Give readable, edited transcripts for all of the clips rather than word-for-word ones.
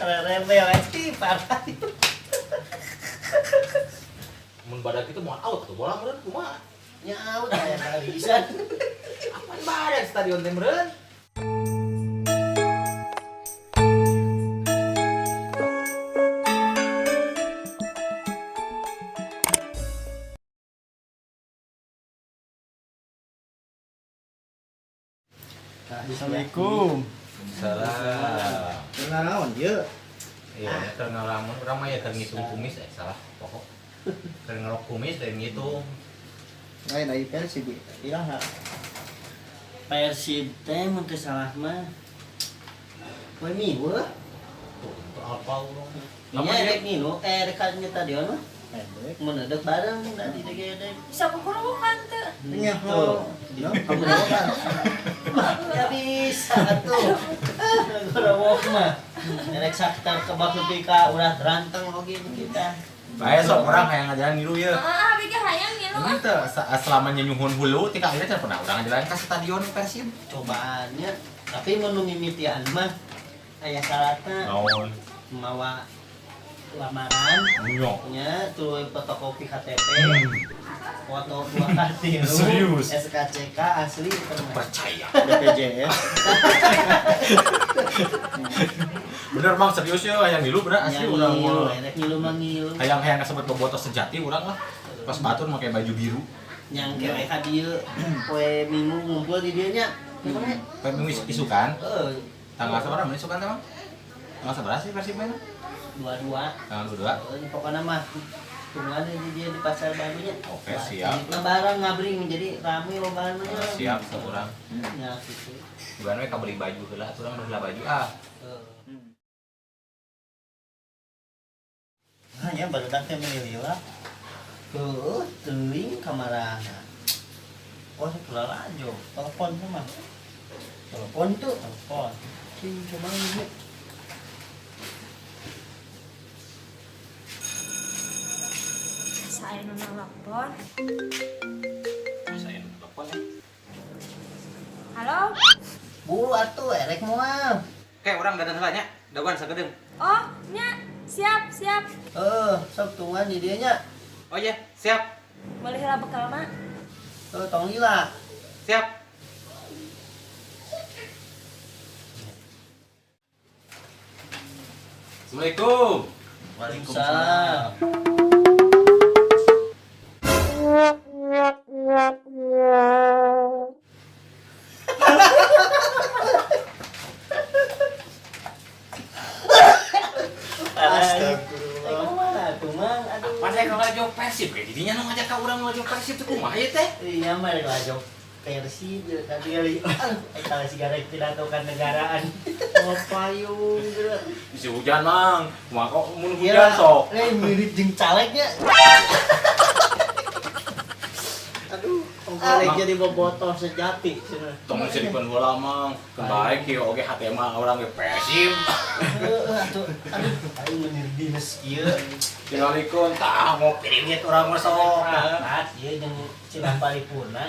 Rebel anjing parah. Mun badak itu mau out tuh bola meureun kumaha? Nya out aya barisan. Apaan badak stadion teh meureun? Assalamualaikum. Salah. Kenaon ieu? Iya, keur ngalamun urang mah ya keur ngitung kumis salah pokok. Keur ngerok kumis dari ngitung. Lain ari Persib iraha. Persib teh mun teu salah mah. Poe Minggu lah. Tuh, untuk apa urang? Nya rek ngilu, rek ka stadion mah. Pendek. Mun edek bareng da di DGD. Bisa kukurukan tuh. Nya Tuh. ho. Kamu kan. Ya bisa atuh. Gerowok mah. Rek sakitar kebak nepi ka ulah teranteng oge kita. Bae sok urang hayang ngajaran ngilu ye. Heeh, abi ge hayang ngilu. Ini teh selamanya nyuhun hulu tika akhirnya teh pernah urang ngajaran ka stadion Persib. Cobaannya tapi mun nu mimitian mah aya syaratna Naon? mawa lamaran Nyok. nya tuluy fotokopi KTP foto dua kartu Serius? SKCK asli pernah Percaya. BPJS. Bener Bang, serius ya hayang ngilu bener asli Ya, urang ngilu, mah. rek ngilu mah ngilu Hayang-hayang kasebut bobotoh sejati urang lah. Pas batur make baju biru. yang kewe ka dieu poe Minggu ngumpul di dieu nya gimana Poe Minggu isukan. heeh Tanggal sabaraha mun isukan teh, Bang? Tanggal sabaraha sih Persib mainnya? dua-dua. Tanggal 22. Heeh, pokoknya mah tungguan di dia di pasar barunya. Oke, siap. Nah, barang ngabring jadi rame lobaannya. Siap seorang. Ya gitu. Bukan we kabeli baju heula atuh urang beli baju ah. Heeh. Nah, nya barudak teh meuni lila. Heuh, teuing kamarana. Oh, sebelah aja. Telepon tuh mah. Telepon tuh. Telepon. Cing kumaha ieu? Saya nu nelpon. Saya telepon ya. Halo? Buru atuh erek moal. Oke, urang dadan heula nya. Dagoan sagedeung. Oh, nya. Siap, siap. Heuh, sok tungguan di dieu nya. Oh iya, siap. Meuli heula bekal mah. Heuh, tong lila. Siap. Assalamualaikum. Waalaikumsalam. Astagfirullah. Eh, kumaha tuh, Mang? Aduh. Apa saya kalau ngajak Persib kayak jadinya nu ngajak ka urang ngajak Persib teh kumaha ieu teh? Iya, mah rek lajok Persib ya, tadi kali. Eta si garek pidato negaraan. Oh, payung geura. Bisa hujan, Mang. Kumaha kok mun hujan sok. Eh, mirip jeung calegnya. Aduh, ongko jadi bobotoh sejati cenah. Tong serikeun heula, Mang. Keun bae kieu oge hate mah urang ge Persib. Heeh, atuh. Aduh, aing meunir dinas kieu. Tingalikeun tah ngopi ringit urang mah sok. Rapat ieu jeung Cilang Paripurna.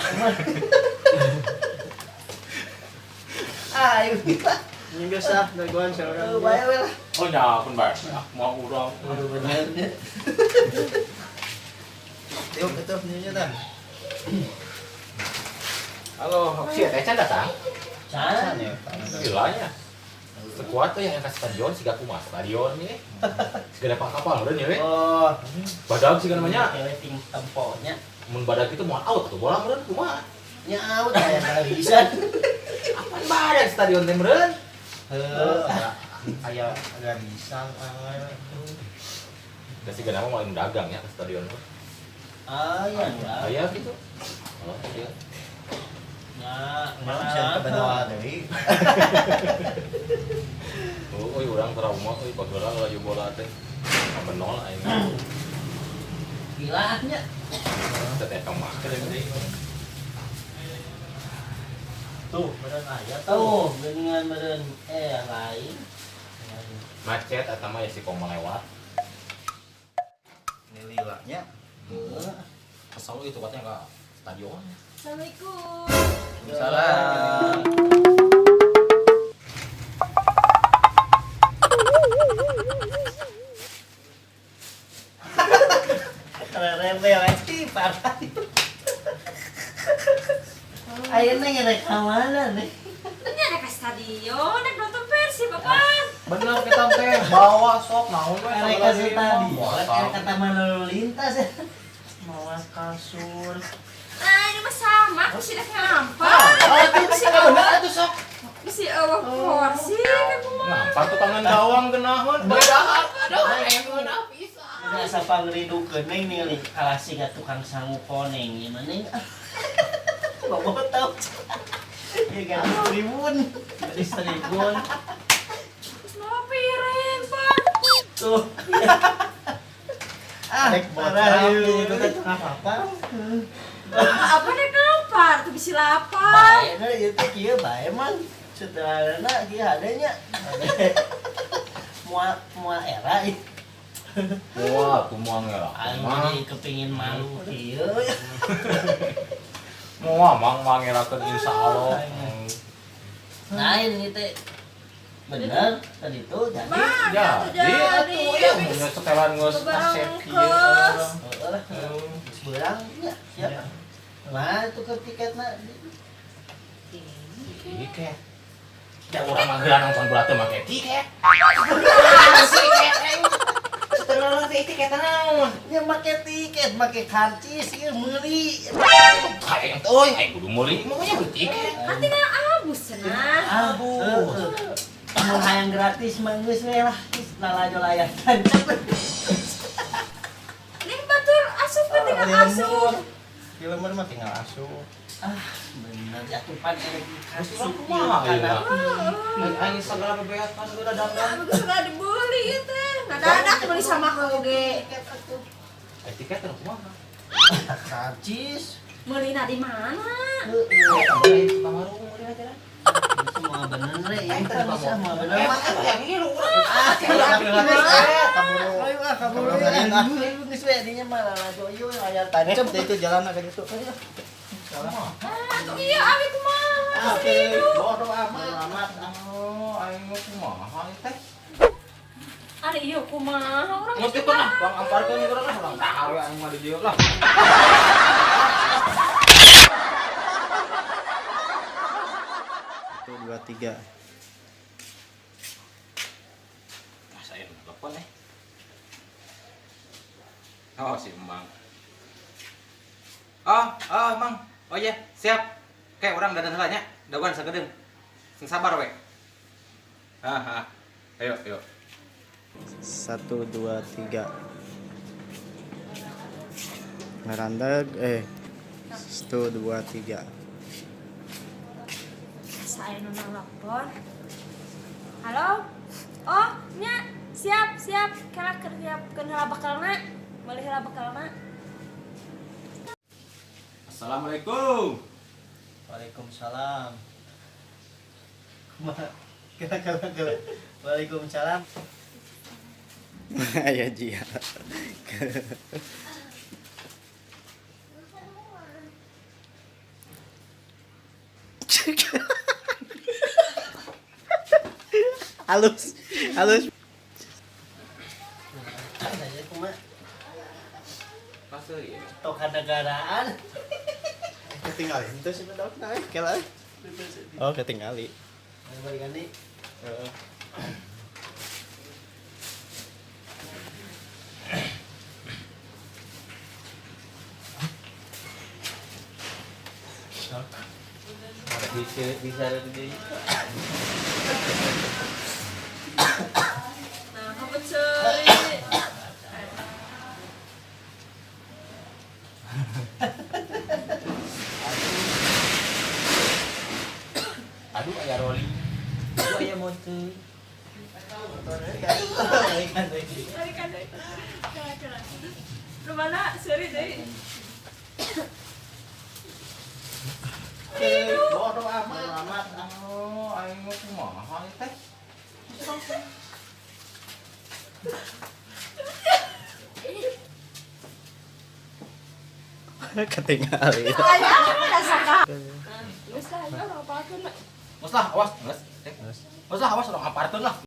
Ah, ayo kita. Ini biasa dagoan seorang. Heuh, bae we lah. Oh nya keun bae. Ah, mau urang. Aduh, bener. Yuk, itu nya tah. Halo, si teh can datang? Can. ya. Gila nya. Sekuat tuh yang ke stadion siga kumaha stadion nih. Siga dapat kapal udah nih we. Oh, Badag siga namanya. Cewek ting temponya. Mun badag itu mau out tuh bola meureun kumaha? Nya out aya barisan. Apaan badag stadion teh meureun? Heuh. aya garisan ah. Da siga nama maling dagang ya ke stadion tuh. Ah, iya ya. Aya gitu. Oh, iya. Nah, Malam sieun ka benua deui. Oh, euy urang trauma euy bageula laju bola teh. Sampai nol aing. Gila nya. Teh teh mah. Tuh, meureun aya Tuh, geuningan meureun lain. Macet atau mah ya si koma lewat. Ini lilanya. Heuh. Kesel itu katanya ke stadion. Assalamualaikum. Salah. Parah. Ayeuna ngerek ka mana nih? Nya rek ka stadion, rek nonton Persib apaan? Bener kita teh bawa sok naon we Rek ka stadion, rek ka taman lalu lintas. Mawa kasur. Nah, ini mah sama, aku sih rek ngampar. Oh, itu bisa bener atuh sok. Bisi eueuh kursi rek kumaha. Ngampar tukangan gawang geunaheun bedaan. Aduh, hayang geunah pisan. Asa pangridukeun neng ningali kalah siga tukang sangu koneng ieu mah neng. Bawa tau. Ya gadis tribun. Gadis tribun. Terus mawa piring, Pak. Tuh. Ah, Rek parah bocah ieu. itu kan apa? Apa rek ngampar? Tuh bisi lapar. Bae na ieu teh kieu bae mang. Setelahna kieu hadenya. Moal moal era ieu. Wah, tuh moal ngera. Aing jadi kepingin malu kieu. Moal mang mangerakeun insyaallah. Lain ieu teh. Bener tadi tuh jadi. Mana Ya, tuh jadi. atuh ya mun setelan geus kasep kieu. Berangkes. Heeh lah. Beurang nya siap. Nah, itu ke tiketna. Tiket. Ya urang mah geura nonton bola teu make tiket. Setelan teh tiket naon? Ya make tiket, make karcis ieu meuli. Hayang teh euy, hayang kudu meuli, makanya beli tiket. Kan tinggal abus cenah. Abus. Mun hayang gratis mah geus we lah, geus lalajo layar tancap. Ning batur asup kan tinggal asup. Di lemur mah tinggal asup. Ah, bener ya tuh pan erek Geus asup kumaha ieu ayeuna? kana. Aing sagala bebeakan geura dangdan. Bagus sudah dibeli ieu teh. Ngadadak beli sama oge. Tiket atuh. Eh tiket teh kumaha? Karcis. Meulina di mana? Heeh. Heeh. Warung meuli aja lah. Semua bener we, ieu teh bisa semua bener. Eh, yang ini lu urang. Kaburu. Ayo ah kaburu. Geus we dinya mah lalajo ieu layar tancap. Cep itu jalan agak gitu. Ah, tuh iya abi kumaha? Oke, bodo amat. Amat. Oh, aing mah kumaha ieu teh? Ari ieu kumaha urang Geus kitu nah, bang amparkeun urang lah, urang dahar we aing mah di dieu lah. 1 2 3. Masa aing telepon eh. Oh, si Emang. Oh, oh, Mang. Oh iya, siap. Kayak orang dadan heula nya, dagoan sagedeung. Sing sabar we. Hah, Ayo, ayo. 1 2 3. Ngarandeg 1 2 3. Saya nu nelpon. Halo? Oh, nya siap, siap. Kena siap kena bekalna. Meuli heula bekalna. Assalamualaikum. Waalaikumsalam. Kumaha? Kira kira kira. Waalaikumsalam. Ya jia. Halus, halus. Saya kumaha? Paseur ieu. Tokanegaraan. Ketinggalan itu sih udah naik kela. Oh, ketinggali. Balik ganti. Heeh. Bisa bisa di Nah, kamu ceri. Aduh aya Roli. Aduh aya motor. Balikan deui. Balikan deui. Kela kela. Rumana seuri deui. Bodo amat. Amat. Oh, aing mah kumaha ieu teh? Ketinggalan. Aya ada saka. Geus lah, ayo urang apalkeun. Geus lah, awas, geus. Geus lah, awas urang amparkeun lah.